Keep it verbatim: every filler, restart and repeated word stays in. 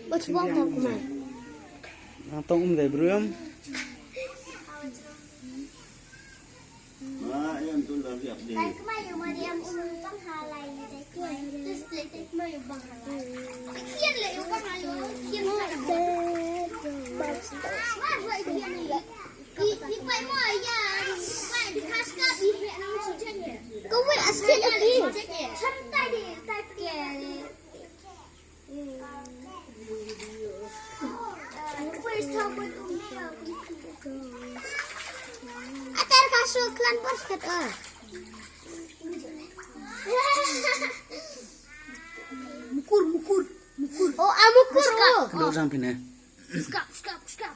What's wrong with my? Ang tong um dei brum. Ma, ayan tu dah siap deh. Kawei a skit a ki. Atar ka shu klan bor skit a. Mukur, mukur, mukur. Oh, a mukur. Skap. Oh. Dok jam pine. Skap, skap, skap.